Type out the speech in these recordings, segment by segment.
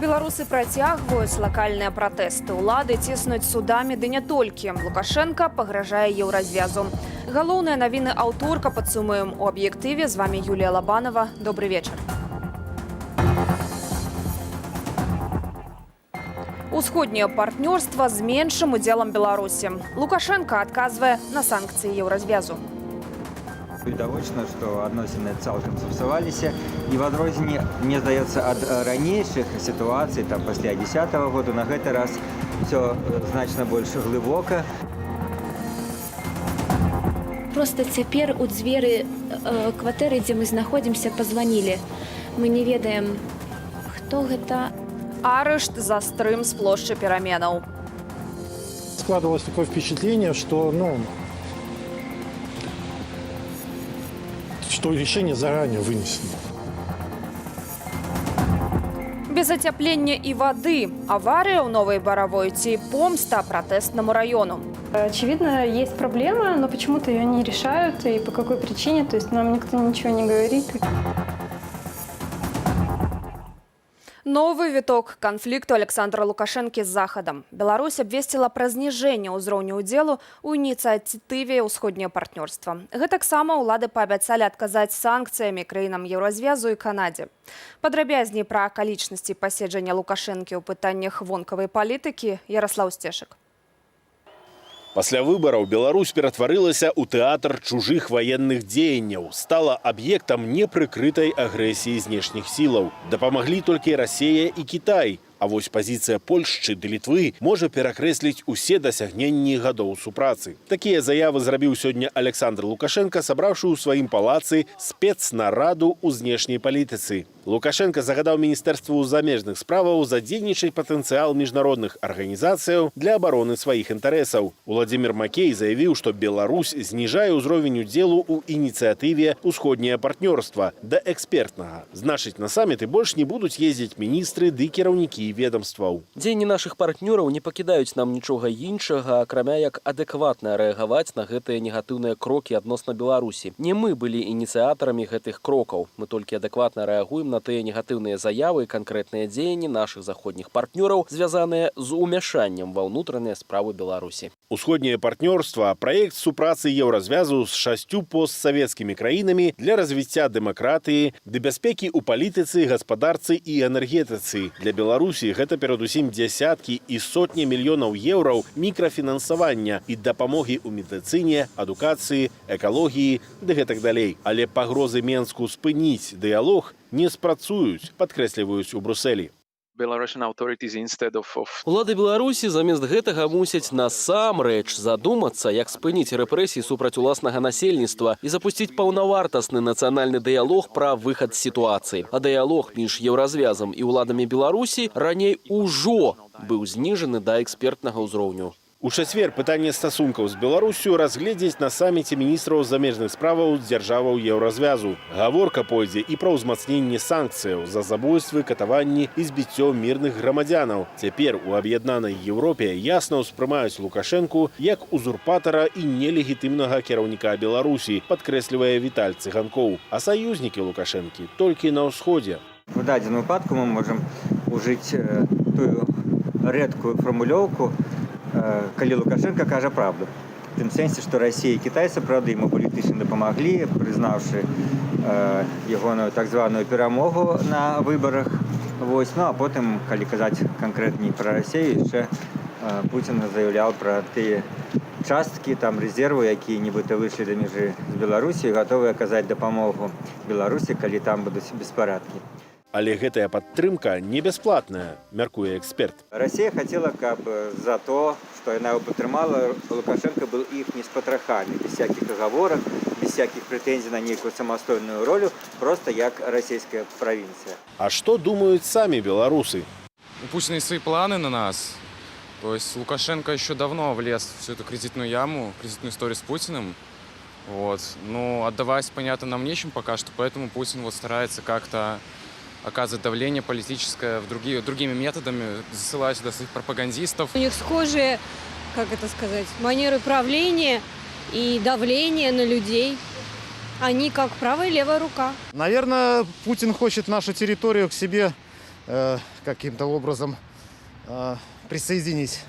Беларусы працягваюць лакальныя пратэсты. Улады ціснуць судамі, ды не толькі. Лукашэнка пагражае Еўразвязу. Галоўныя навіны аўторка падсумуем у «Аб'ектыве». З вамі Юлія Лабанова. Добры вечар. Усходняе партнёрства з меншым удзелам Беларусі. Лукашэнка адказвае на санкцыі Еўразвязу. Відавочна, што адносіны цалкам сапсаваліся, і в адрозненне, мне здаецца, ад ранейшых сітуацый там пасля 10-го году, на гэты раз всё значна больш глыбока. Просто цяпер у дзверы кватэры, дзе мы знаходзімся, пазванілі. Мы не ведаем, хто гэта. Арышт за стрым з плошчы пераменаў. Складывалось такое впечатление, что, ну, что решение заранее вынесено. Без ацяплення і вады. Аварыя ў Новай Баравой ці помста пратэстнаму раёну. Очевидно, есть проблема, но почему-то ее не решают и по какой причине, то есть нам никто ничего не говорит. Новы віток канфлікту Аляксандра Лукашэнкі з Захадам. Беларусь абвесціла пра зніжэнне ўзроўню ўдзелу ў ініцыятыве «Усходняе партнёрства». Гэтаксама ўлады паабяцалі адказаць санкцыямі краінам Еўразвязу і Канадзе. Падрабязней пра акалічнасці паседжання Лукашэнкі ў пытаннях вонкавай палітыкі Яраслаў Сцешак. Пасля выбараў Беларусь ператварылася ў тэатр чужых ваенных дзеянняў, стала аб'ектам непрыкрытай агрэсіі знешніх сілаў. Дапамаглі толькі Расея і Кітай. А вось пазіцыя Польшчы ды Літвы можа перакрэсліць усе дасягненні гадоў супрацы. Такія заявы зрабіў сёння Аляксандр Лукашэнка, сабраўшы ў сваім палацы спецнараду ў знешняй палітыцы. Лукашэнка загадаў міністэрству замежных справаў задзейнічаць патэнцыял міжнародных арганізацыяў для абароны сваіх інтарэсаў. Уладзімір Макей заявіў, што Беларусь зніжае ўзровень удзелу ў ініцыятыве «Усходняе партнёрства» да экспертнага. Значыць, на саміты больш не будуць ездзіць міністры ды кіраўнікі ведомстваў. Дзеянні нашых партнёраў не пакідаюць нам нічога іншага, акрамя як адэкватна рэагаваць на гэтыя негатыўныя крокі адносна Беларусі. Не мы былі ініцыятарамі гэтых крокаў. Мы толькі адэкватна рэагуем на тыя негатыўныя заявы і канкрэтныя дзеянні нашых заходніх партнёраў, звязаныя з умяшаннем ва ўнутраныя справы Беларусі. «Усходняе партнёрства» – праект супрацы Еўразвязу з шасцю постсавецкімі краінамі для развіцця дэмакратыі ды бяспекі ў палітыцы, гаспадарцы і энергетыцы. Для Беларусі гэта перадусім дзясяткі і сотні мільёнаў еўраў мікрафінансавання і дапамогі ў медыцыне, адукацыі, экалогіі ды гэтак далей. Але пагрозы Менску спыніць дыялог не спрацуюць, падкрэсліваюць у Брусэлі. Улады Беларусі замест гэтага мусяць насамрэч задумацца, як спыніць рэпрэсіі супраць уласнага насельніцтва і запусціць паўнавартасны нацыянальны дыялог пра выхад з сітуацыі. А дыялог між Еўразвязам і ўладамі Беларусі раней ужо быў зніжаны да экспертнага ўзроўню. У чацвер пытанне стасункаў з Беларуссю разгледзяць на саміце міністраў замежных справаў дзяржаваў Еўразвязу. Гаворка пойдзе і пра ўзмацненне санкцыяў за забойствы, катаванні і збіццё мірных грамадзянаў. Цяпер у аб'яднанай Еўропе ясна ўспрымаюць Лукашэнку як узурпатара і нелегітымнага кіраўніка Беларусі, падкрэслівае Віталь Цыганкоў. А саюзнікі Лукашэнкі толькі на ўсходзе. В дадзеным выпадку мы можам ужыць тую рэдкую фармулёўку, калі Лукашэнка кажа праўду. У тым сэнсе, што Расія і Кітай сапраўды яму палітычна дапамаглі, прызнаўшы ягоную так званую перамогу на выбарах. Вось. Ну а потым, калі казаць канкрэтней пра Расею, яшчэ Пуцін заяўляў пра тыя часткі там рэзерву, якія нібыта выйшлі да мяжы з Беларусі, гатовыя аказаць дапамогу Беларусі, калі там будуць беспарадкі. Але гэтая падтрымка не бясплатная, мяркуе эксперт. Расія хацела, каб за то, што яна яго падтрымала, Лукашэнка был іхні з патрахамі, без всяких оговорок, без всяких прэтэнзій на нейкую самастойную ролю, просто як расійская правінцыя. А што думаюць самі беларусы? У Путина есть свои планы на нас. То есть Лукашенко еще давно влез в всю эту кредитную яму, кредитную историю с Путиным. Вот. Но отдавать, понятно, нам нечем пока что, поэтому Путин вот старается как-то оказывать давление политическое другими методами, засылая сюда своих пропагандистов. У них схожие, как это сказать, манеры правления и давление на людей. Они как правая и левая рука. Наверное, Путин хочет нашу территорию к себе каким-то образом присоединить.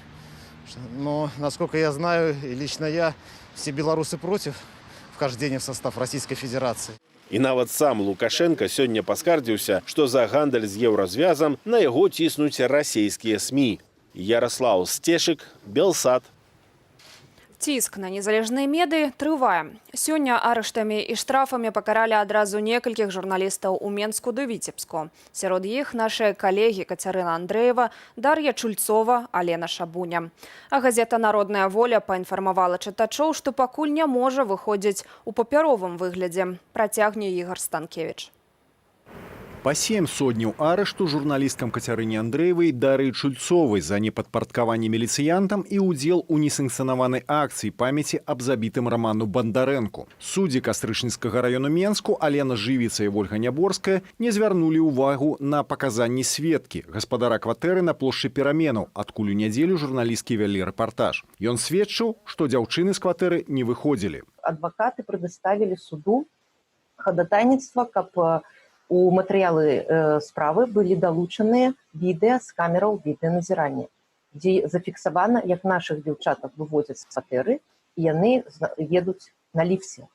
Но, насколько я знаю, и лично я, все белорусы против вхождения в состав Российской Федерации. І нават сам Лукашэнка сёння паскардзіўся, што за гандаль з Еўразвязам на яго ціснуць расійскія СМІ. Яраслаў Сцешык, Белсат. Ціск на незалежныя медыі трывае. Сёння арыштамі і штрафамі пакаралі адразу некалькіх журналістаў у Менску ды Віцебску. Сярод іх нашыя калегі Кацярына Андрэева, Дар'я Чульцова, Алена Шабуня. А газета «Народная воля» паінфармавала чытачоў, што пакуль не можа выходзіць у папяровым выглядзе. Працягне Ігар Станкевіч. Па 7 содняў арышту журналісткам Кацярыне Андрэевай, Дары Чульцовай за непадпарадкаванне міліцыянтам і ўдзел у несанкцыянаванай акцыі памяці аб забітым Раману Бандарэнку. Суддзі Кастрычніцкага раёну Менску Алена Жывіца і Вольга Няборская не звярнулі ўвагу на паказанні сведкі, гаспадара кватэры на плошчы Пераменаў, адкуль у нядзелю журналісткі вялі рэпартаж. Ён сведчыў, што дзяўчыны з кватэры не выходзілі. Адвакаты предоставили суду ходатайніцтва, каб у матэрыялы справы былі далучаныя відэа з камераў відэаназірання, дзе зафіксавана, як нашых дзяўчатак выводзяць з кватэры і яны едуць на ліфце,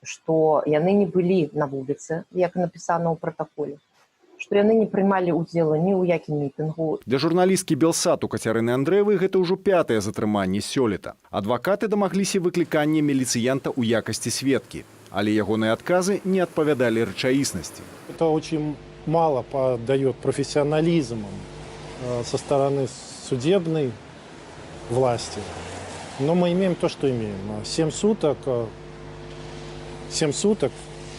што яны не былі на вуліцы, як напісана ў пратаколе, што яны не прымалі ўдзела ні ў якім мітынгу. Для журналісткі Белсату Кацярыны Андрэевай гэта ўжо пятае затрыманне сёлета. Адвакаты дамагліся выклікання міліцыянта ў якасці сведкі, але ягоныя адказы не адпавядалі рэчаіснасці. Это очень мало дает профессионализмом со стороны судебной власти. Но мы имеем то, что имеем. 7 суток, 7 суток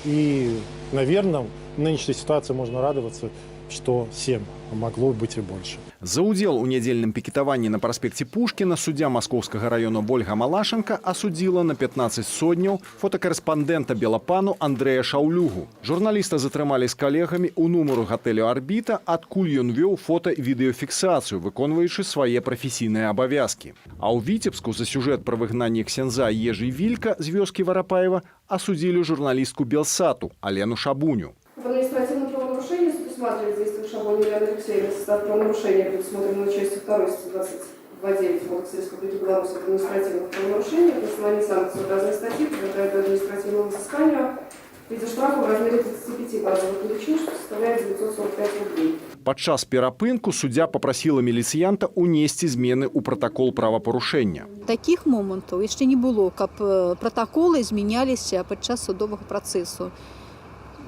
и, наверное, в нынешней ситуации можно радоваться, что 7, а могло быть и больше. За ўдзел у нядзельным пікетаванні на праспекце Пушкіна суддзя Маскоўскага раёну Вольга Малашенко асудзіла на 15 содняў фотакарэспандэнта Белапану Андрэя Шаўлюгу. Журналіста затрымалі з калегамі ў нумару гатэлю «Арбіта», адкуль ён вёў фота-відэафіксацыю, выконваючы свае прафесійныя абавязкі. А ў Віцебску за сюжэт пра выгнанне ксяндза Ежы Вілька з вёскі Варапаева асудзілі журналістку Белсату Алену Шабуню. В административном правонарушении суд усматривает действия Шабуни Елены Алексеевны состав правонарушения, предусмотренного частью 2 статьи 22.9 Кодекса Республики Беларусь об административных правонарушениях, на основании санкций указанной статьи привлекает к административному взысканию в виде штрафа в размере 35 базовых величин, что составляет 945 рублей. Падчас перапынку суддзя папрасіла міліцыянта ўнесці змены ў пратакол правапарушэння. Такіх момантаў яшчэ не было, каб пратаколы змяняліся падчас судовага працэсу.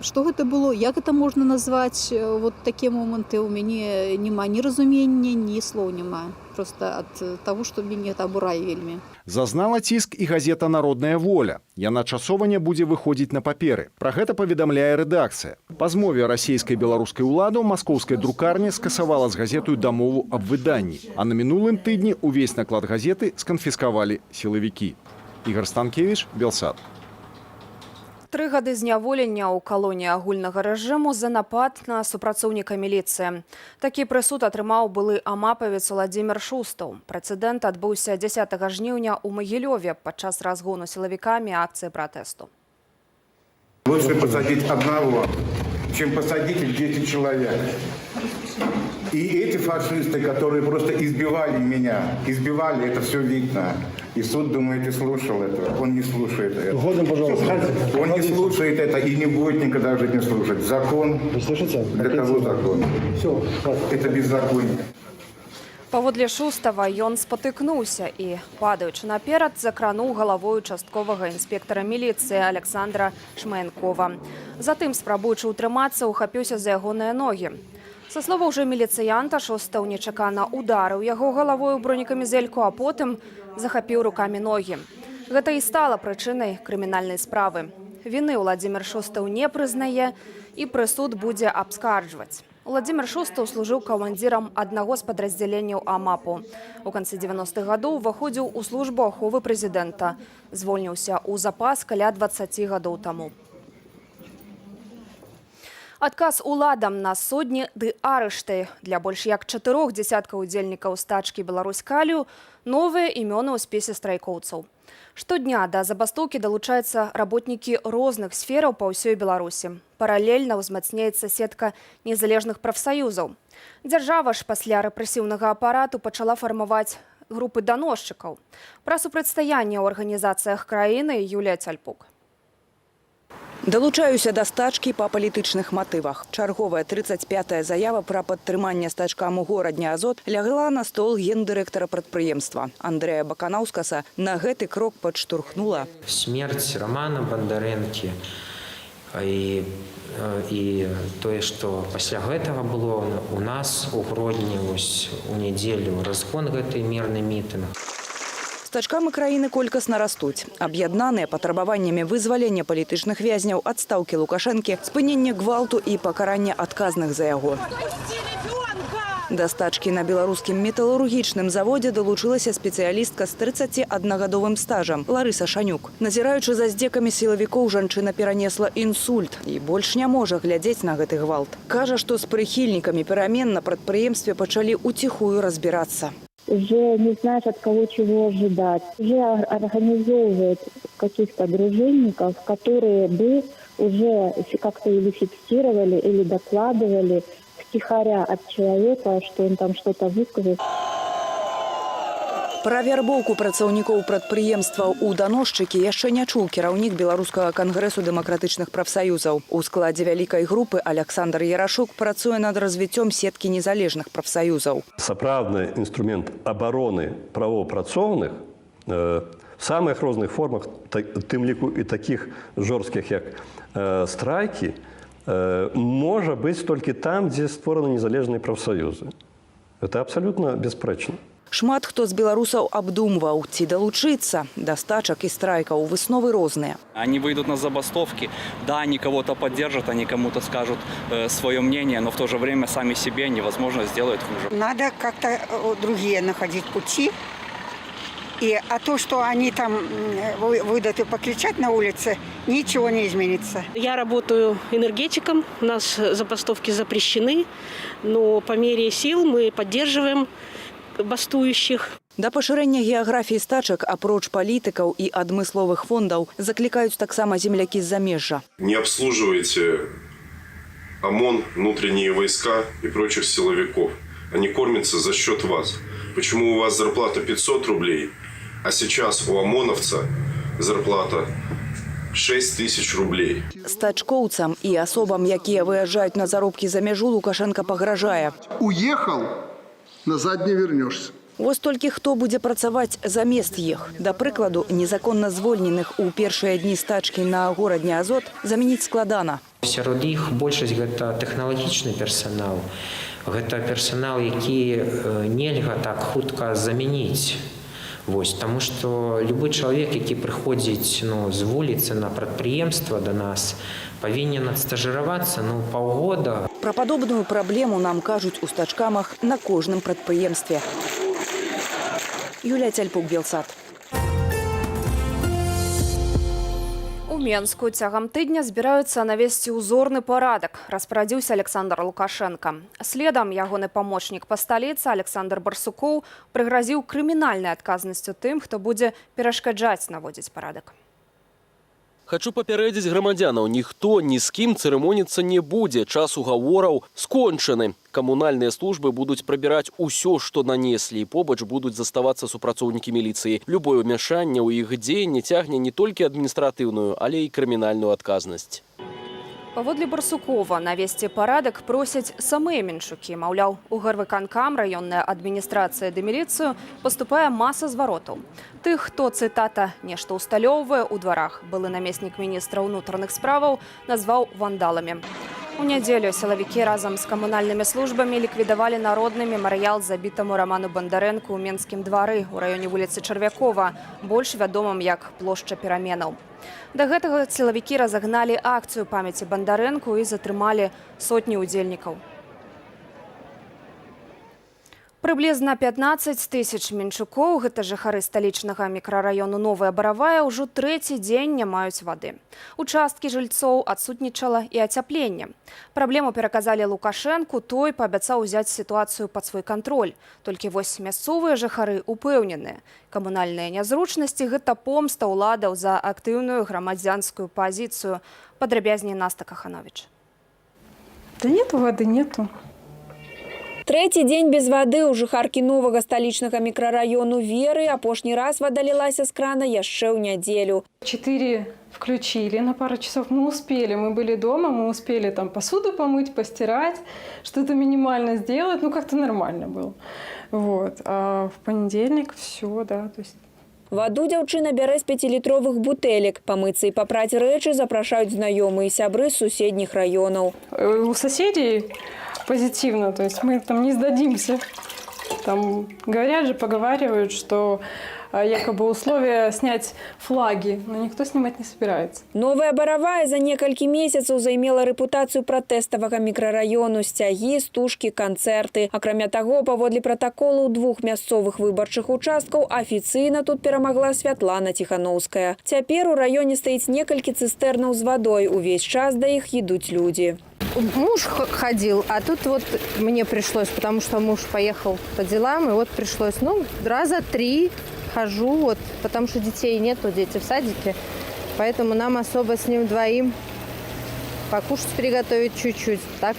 Што гэта было, як гэта можна назваць, вот такія моманты у мяне няма ні разумення, ні слоў няма. Просто ад таго, што мяне это абурае вельмі. Зазнала ціск і газета «Народная воля». Яна часова не будзе выходзіць на паперы. Пра гэта паведамляе рэдакцыя. Па змове расійскай, беларускай уладаў маскоўская друкарня скасавала з газетаю дамову аб выданні. А на мінулым тыдні увесь наклад газеты сканфіскавалі сілавікі. Ігар Станкевіч, Белсат. 3 гады зняволення ў калоніі агульнага рэжыму за напад на супрацоўніка міліцыі. Такі прысуд атрымаў былы амапавец Уладзімір Шустаў. Прэцэдэнт адбыўся 10 жніўня ў Магілёве падчас разгону сілавікамі акцыі пратэсту. Лучше посадить одного, чем посадить 10 человек. И эти фашисты, которые просто избивали меня, избивали, это все видно. И суд, думаете, слушал это. Он не слушает это. Уходим, пожалуйста. Он не слушает это и не будет никогда в жизни слушать. Закон. Вы слышите? Для кого закон? Все, Это беззаконие. Паводле Шустава, ён спатыкнуўся і, падаючы наперад, закрануў галавой участковага інспектара міліцыі Аляксандра Шмаянкова. Затым, спрабуючы ўтрымацца, ухапіўся за ягоныя ногі. Са словаў жа міліцыянта, Шустаў нечакана ударыў яго галавой у бронекамізэльку, а потым захапіў рукамі ногі. Гэта і стала прычынай крымінальнай справы. Віны Уладзімір Шустаў не прызнае і прысуд будзе абскарджваць. Уладзімір Шустаў служыў камандзірам аднаго з падраздзяленняў АМАПу. У канцы 90-х гадоў уваходзіў у службу аховы прэзідэнта. Звольніўся ў запас каля 20 гадоў таму. Адказ уладам на сотні ды арышты. Для больш як чатырох дзесяткаў удзельнікаў стачкі «Беларусь-Калію» новыя імёны ў спісе страйкоўцаў. Штодня да забастоўкі далучаюцца работнікі розных сфераў па ўсёй Беларусі. Паралельна ўзмацняецца сетка незалежных прафсаюзаў. Дзяржава ж пасля рэпрэсіўнага апарату пачала фармаваць групы даносчыкаў. Пра супрацьстаянне ў арганізацыях краіны Юлія Цяльпук. Далучаюся да стачкі па палітычных матывах. Чарговая 35-я заява пра падтрыманне стачкаму Горадня Азот лягла на стол гендырэктара прадпрыемства. Андрэя Баканаўскаса на гэты крок падштурхнула смерць Рамана Бандарэнкі і тое, што пасля гэтага было у нас у Гродні, вось у нядзелю разгон гэты мірны мітынг. Стачкамы краіны колькасна растуць. Аб'яднаныя патрабаваннямі вызвалення палітычных вязняў, адстаўкі Лукашэнкі, спынення гвалту і пакарання адказных за яго. Да стачкі на беларускім металургічным заводзе далучылася спецыялістка з 31-гадовым стажам Ларыса Шанюк. Назіраючы за здзекамі сілавікоў, жанчына перанесла інсульт і больш не можа глядзець на гэты гвалт. Кажа, што з прыхільнікамі перамен на прадпрыемстве пачалі уціхую разбірацца. Уже не знаешь, от кого чего ожидать. Уже организовывают каких-то дружинников, которые бы уже как-то или фиксировали, или докладывали втихаря от человека, что он там что-то высказал. Пра вярбоўку працаўнікоў прадпрыемства ў даносчыкі яшчэ не чуў кіраўнік Беларускага кангрэсу дэмакратычных прафсаюзаў. У складзе вялікай групы Аляксандр Ярашук працуе над развіццём сеткі незалежных прафсаюзаў. Сапраўдны інструмент абароны правоў працоўных в самых розных формах, тым ліку і такіх жорсткіх, як страйкі, можа быць толькі там, дзе створаны незалежныя прафсаюзы. Это абсалютна бясспрэчна. Шмат хто з беларусаў абдумваў, ці далучыцца да стачак і страйкаў, высновы розныя. Они выйдут на забастовки, да, они кого-то поддержат, они кому-то скажут свое мнение, но в то же время сами себе они, возможно, сделают хуже. Надо как-то другие находить пути. А то, что они там выйдут и покричат на улице, ничего не изменится. Я работаю энергетиком, у нас забастовки запрещены, но по мере сил мы поддерживаем бастующих. Да пашырэння геаграфіі стачак, апроч палітыкаў і адмысловых фондаў, заклікаюць таксама землякі з замежжа. Не обслуживайте ОМОН, внутренние войска и прочих силовиков. Они кормятся за счет вас. Почему у вас зарплата 500 рублей, а сейчас у ОМОНовца зарплата 6 тысяч рублей? Стачкоўцам і асобам, якія выязджаюць на заробкі за мяжу, Лукашэнка пагражае. Уехал, назад не вернешься. Вось толькі хто будзе працаваць замест іх? Да прыкладу, незаконна звольненых у першыя дні стачкі на Горадня Азот замяніць складана. Сярод іх большасць гэта тэхналагічны персанал. Гэта персанал, які нельга так хутка замяніць. Вось, таму што любы чалавек, які прыходзіць, ну, з вуліцы на прадпрыемства да нас, павінен адстажыравацца, ну, паўгода. Пра падобную праблему нам кажуць у стачкамах на кожным прадпрыемстве. Юлія Цяльпук, Белсат. У Менску цягам тыдня збіраюцца навесці ўзорны парадак, распарадзіўся Аляксандр Лукашэнка. Следам ягоны памочнік па сталіцы Аляксандр Барсукоў прыгразіў крымінальнай адказнасцю тым, хто будзе перашкаджаць наводзіць парадак. Хачу папярэдзіць грамадзянаў, ніхто ні з кім цырымоніцца не будзе. Час угавораў скончаны. Камунальныя службы будуць прыбіраць усё, што нанеслі, і побач будуць заставацца супрацоўнікі міліцыі. Любое ўмяшанне ў іх дзеянне цягне не толькі адміністратыўную, але і крымінальную адказнасць. Паводле Барсукова, навесці парадак просяць самыя менчукі. Маўляў, у гарвыканкам, раённая адміністрацыя ды міліцыю паступае маса зваротаў. Тых, хто, цытата, нешта ўсталёўвае ў дварах, былы намеснік міністра ўнутраных справаў назваў вандаламі. У нядзелю сілавікі разам з камунальнымі службамі ліквідавалі народны мемарыял забітаму Раману Бандарэнку ў Менскім двары ў раёне вуліцы Чарвякова, больш вядомым як плошча Пераменаў. Да гэтага сілавікі разагналі акцыю памяці Бандарэнку і затрымалі сотні ўдзельнікаў. Прыблізна 15 тысяч менчукоў, гэта жыхары сталічнага мікрараёну Новая Баравая, ўжо трэці дзень не маюць вады. У часткі жыльцоў адсутнічала і ацяпленне. Праблему пераказалі Лукашэнку, той паабяцаў узяць сітуацыю пад свой кантроль. Толькі вось мясцовыя жыхары упэўненыя: камунальныя нязручнасці — гэта помста ўладаў за актыўную грамадзянскую пазіцыю. Падрабязней Наста Каханович. Да нету воды, нету. Трэці дзень без вады ў жыхаркі новага сталічнага мікрараёну Веры. Апошні раз вада лілася з крана яшчэ ў нядзелю. 4 включили на пару часов. Мы успели, мы были дома, мы успели там посуду помыть, постирать, что-то минимально сделать. Ну, как-то нормально было. Вот. А в понедельник все, да, то есть. Ваду дзяўчына бярэ з пяцілітровых бутэлек. Памыцца і папраць рэчы запрашаюць знаёмыя і сябры з суседніх раёнаў. У соседей позитивно, то есть мы там не сдадимся. Там говорят же, поговаривают, что якобы условия снять флаги, но никто снимать не собирается. Новая Баравая за некалькі месяцаў займела рэпутацыю пратэставага мікрараёну: сцягі, стужкі, канцэрты. Акрамя таго, паводле пратаколу двух мясцовых выбарчых участкаў афіцыйна тут перамагла Святлана Ціханоўская. Цяпер у раёне стаіць некалькі цыстэрнаў з вадой. Увесь час да іх ідуць людзі. Муж ходил, а тут вот мне пришлось, потому что муж поехал по делам, и вот пришлось, ну, раза три хожу, вот, потому что детей нету, дети в садике, поэтому нам особо с ним двоим покушать приготовить чуть-чуть, так.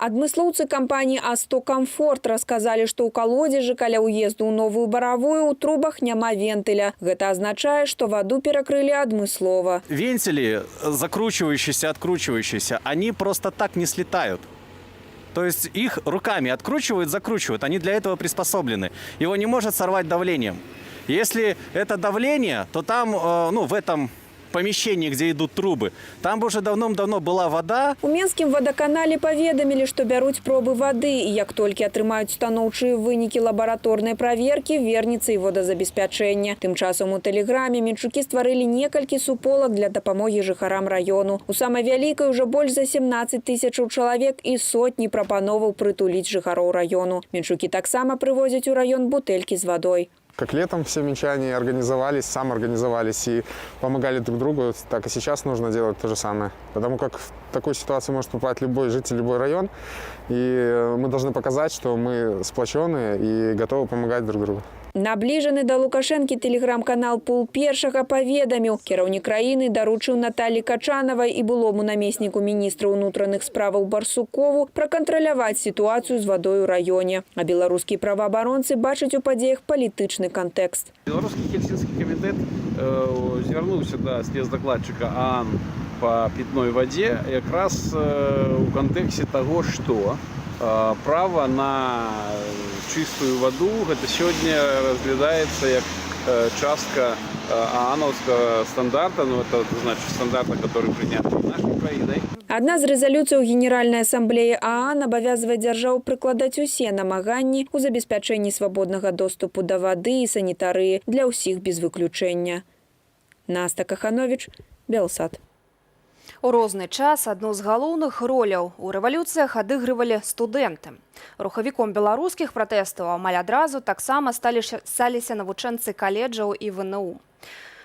Адмыслоўцы кампаніі «А100 Камфорт» расказалі, што ў калодзежы каля ўезду ў Новую Баравую ў трубах няма вентыля. Гэта азначае, што ваду перакрылі адмыслова. Вентили, закручивающиеся, откручивающиеся, они просто так не слетают. То есть их руками откручивают, закручивают. Они для этого приспособлены. Его не может сорвать давлением. Если это давление, то там, ну, в этом помещении, где идут трубы, там бы уже давным-давно была вода. У менскім вадаканале паведамілі, што бяруць пробы вады, і як толькі атрымаюць станоўчыя вынікі лабараторнай праверкі, вернецца і водазабеспячэнне. Тым часам у тэлеграме менчукі стварылі некалькі суполак для дапамогі жыхарам раёну. У самай вялікай ужо больш за 17 тысячаў чалавек і сотні прапановаў прытуліць жыхароў раёну. Менчукі таксама прывозяць у раён бутэлькі з вадой. Как летом все минчане организовались, самоорганизовались и помогали друг другу, так и сейчас нужно делать то же самое. Потому как в такую ситуацию может попасть любой житель, любой район. И мы должны показать, что мы сплоченные и готовы помогать друг другу. Набліжаны да Лукашэнкі тэлеграм-канал «Пул першага» паведаміў: кіраўнік краіны даручыў Наталлі Качанавай і былому намесніку міністра ўнутраных справаў Барсукову пракантраляваць сітуацыю з вадой у раёне. А беларускія праваабаронцы бачаць у падзеях палітычны кантэкст. Беларускі Хельсінскі камітэт звярнуўся да спецдакладчыка ААН па питной вадзе якраз у кантэксце таго, што права на чыстую ваду — гэта сёння разглядаецца як частка ААНаўскага стандарта, ну, это значит стандарта, который принят нашей краінай. Адна з рэзалюцыяў Генеральнай асамблеі ААН абавязвае дзяржаў прыкладаць усе намаганні ў забеспячэнні свабоднага доступу да вады і санітарыі для ўсіх без выключэння. Наста Каханович, Белсат. У розны час адну з галоўных роляў у рэвалюцыях адыгрывалі студэнты. Рухавіком беларускіх пратэстаў амаль адразу таксама сталіся навучэнцы каледжаў і ВНУ.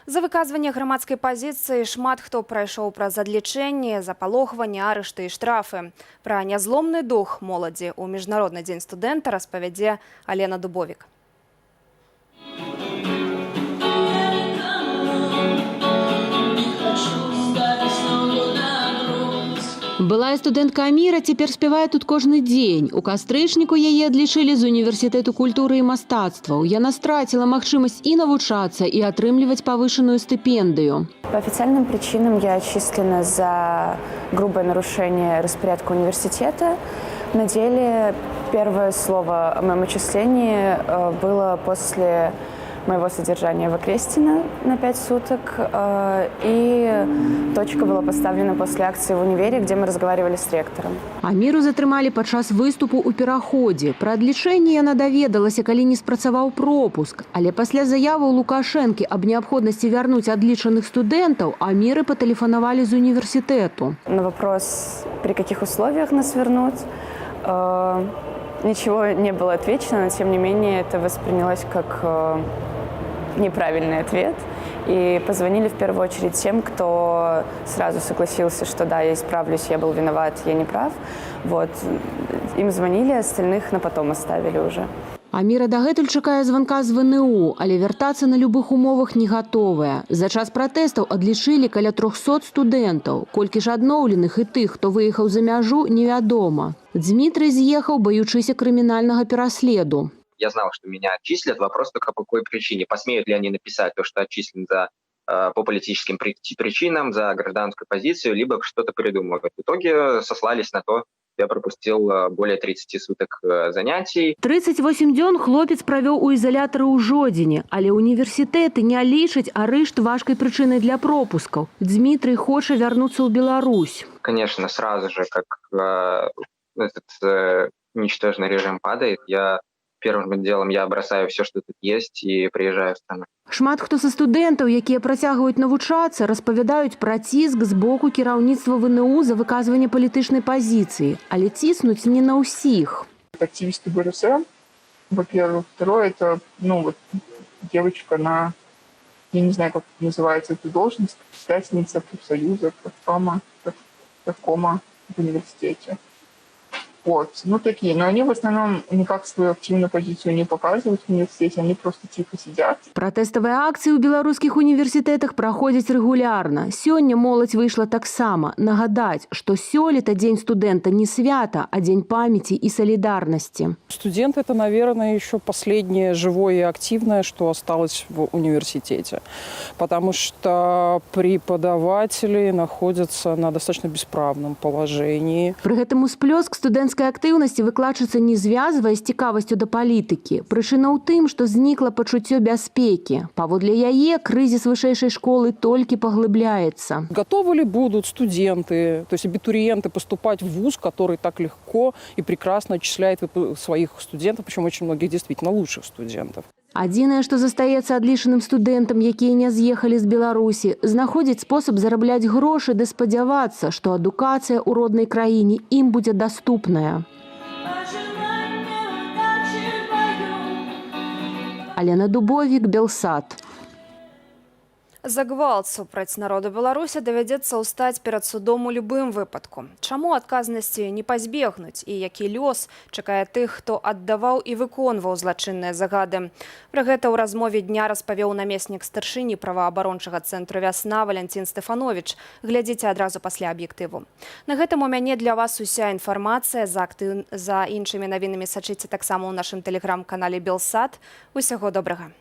За выказванне грамадскай пазіцыі шмат хто прайшоў праз адлічэнне, запалохванне, арышты і штрафы. Пра нязломны дух моладзі ў Міжнародны дзень студэнта распавядзе Алена Дубовік. Былая студэнтка Аміра цяпер спявае тут кожны дзень. У кастрычніку яе адлічылі з універсітэту культуры і мастацтваў. Яна страціла магчымасць і навучацца, і атрымліваць павышаную стыпендыю. По официальным причинам я отчислена за грубое нарушение распорядка университета. На деле первое слово о моем отчислении было после моего содержания в Окрестино на 5 суток. И точка была поставлена после акции в универе, где мы разговаривали с ректором. Аміру затрымалі падчас выступу ў пераходзе. Пра адлічэнне яна даведалася, калі не спрацаваў пропуск. Але пасля заявы Лукашэнкі аб неабходнасці вярнуць адлічаных студэнтаў Аміры патэлефанавалі з універсітэту. На вопрос, при каких условиях нас вернут, Ничего не было отвечено, но тем не менее это воспринялось как неправильный ответ. И позвонили в первую очередь тем, кто сразу согласился, что да, я исправлюсь, я был виноват, я не прав. Вот. Им звонили, остальных на потом оставили уже. Аміра дагэтуль чакае званка з ВНУ, але вяртацца на любых умовах не гатовая. За час пратэстаў адлічылі каля 300 студэнтаў. Колькі ж адноўленых і тых, хто выехаў за мяжу, невядома. Дзмітрый з'ехаў, баючыся крымінальнага пераследу. Я знал, что меня отчислят. Вопрос только, по какой причине. Посмеют ли они написать то, что отчислен по политическим причинам, за гражданскую позицию, либо что-то придумают. В итоге сослались на то, я пропустил более 30 суток занятий. 38 дзён хлопец правёў у ізалятары ў Жодзіне, але універсітэты не лічаць арышт важкай прычынай для пропускаў. Дзмітрый хоча вярнуцца ў Беларусь. Конечно, сразу же, как этот ничтожный режим падает, я первым делом я бросаю все, что тут есть, и приезжаю в страну. Шмат хто са студэнтаў, якія працягваюць навучацца, распавядаюць пра ціск з боку кіраўніцтва ВНУ за выказванне палітычнай пазіцыі, але ціснуць не на ўсіх. Это активисты БРСМ, во-первых. Второе, это, ну, вот, девочка на, я не знаю, как называется эта должность, председательница профсоюза, профкома, профкома в университете. Вот, ну такие, но они в основном никак свою активную позицию не показывают в университете, они просто тихо сидят. Пратэставыя акцыі ў беларускіх універсітэтах праходзяць рэгулярна. Сёння моладзь выйшла таксама нагадаць, што сёлета дзень студэнта не свята, а дзень памяці і салідарнасці. Студент – это, наверное, еще последнее живое и активное, что осталось в университете. Потому что преподаватели находятся на достаточно бесправном положении. Пры гэтым усплёск студэнцкай актыўнасці выкладчыца не звязвае з цікавасцю да палітыкі. Прычына ў тым, што знікла пачуццё бяспекі. Паводле яе, крызіс вышэйшай школы толькі паглыбляецца. Готовы ли будут студенты, то есть абитуриенты, поступать в вуз, который так легко и прекрасно отчисляет своих студентов, причем очень многих действительно лучших студентов? Адзінае, што застаецца адлічаным студэнтам, якія не з'ехалі з Беларусі, знаходзіць спосаб зарабляць грошы ды спадзявацца, што адукацыя ў роднай краіне ім будзе даступная. Алена Дубовік, Белсат. За гвалт супраць народу Беларусі давядзецца ўстаць перад судом у любым выпадку. Чаму адказнасці не пазбегнуць і які лёс чакае тых, хто аддаваў і выконваў злачынныя загады? Пра гэта ў размове дня распавёў намеснік старшыні праваабарончага цэнтру «Вясна» Валянцін Стэфановіч. Глядзіце адразу пасля аб'ектыву. На гэтым у мяне для вас уся інфармацыя. За іншымі навінамі сачыце таксама ў нашым тэлеграм-канале «Белсат». Усяго добрага.